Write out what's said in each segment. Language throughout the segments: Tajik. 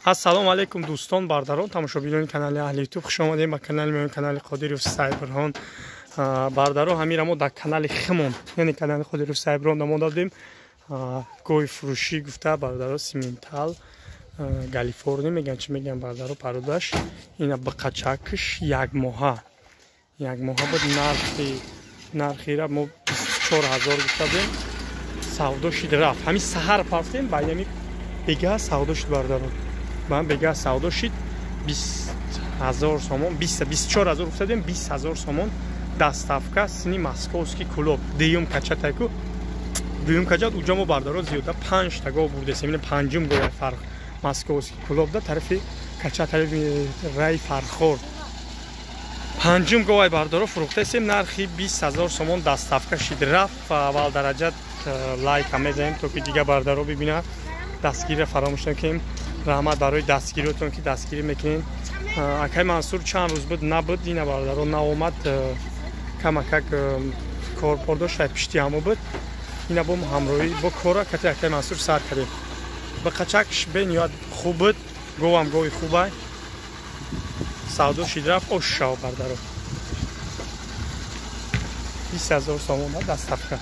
Ассалому алайкум, дӯстон, бардарон, тамошобинони канали Аҳли Ютуб, хуш омадем ба канали меён, канали Қодиров Сайбирҳон. Бардаро, ҳамира мо дар канали химон, яъне канали Қодиров Сайбирҳон намонда будем. Гови фурӯшӣ гуфта, бардаро, симентал, галифорни меган, чӣ меган, бардаро, парудаш ина биқачакш як моҳа, як моҳа буд. Нархира мо 24 000 гуфта будем, савдо шид, рафт. Ҳамин саҳар партем, байнами бегаҳ савдо шид, бардаро, ман бегаҳ савдо шид, 20 000 сомон, 24 000 гуфта будем, 20 000 сомон доставка. Сини московский Кӯлоб, дуюм качатайку, дуюм качат. Уҷа мо, бардаро, зиёда панҷта гов бурдесем, ина панҷум гова фарқ московский Кӯлоб да тарафи кача, тарафи рай Фархор, панҷум говай, бардаро, фурӯхтесем, нархи 20 000 сомон доставка шид, рафт. Аввал дараҷа лайка мезанем, то ки дига бардаро бибинад. Дастгирира фаромӯш накунем. Раҳмат барои дастгириотон, ки дастгирӣ мекунем. Акай Мансур чанд рӯз буд, набуд, ина, бардаро, наомад, камакак корпор дошт, пишти ҳамо буд. Ина бо ҳамроҳӣ бо кора кати акай Мансур сар кардем. Биқачакш бениҳоят хуб буд, говам гови хубай, савдо шид, рафт. Ош шав, бардаро, 20 000 сомон доставка.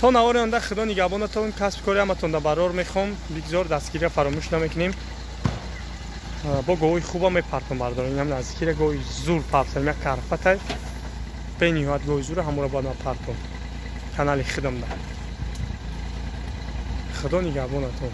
То навори оянда худо нигаҳбонатон, касби кори ҳаматонда барор мехоҳам. Бигзор дастгирия фаромӯш намекунем. Бо говои хуба мепартом, бардорам, инам наздикира гови зур партам, як карпатай, бениҳоят гови зура, ҳамура бояд ман партом канали худамда. Худо нигаҳбонатон.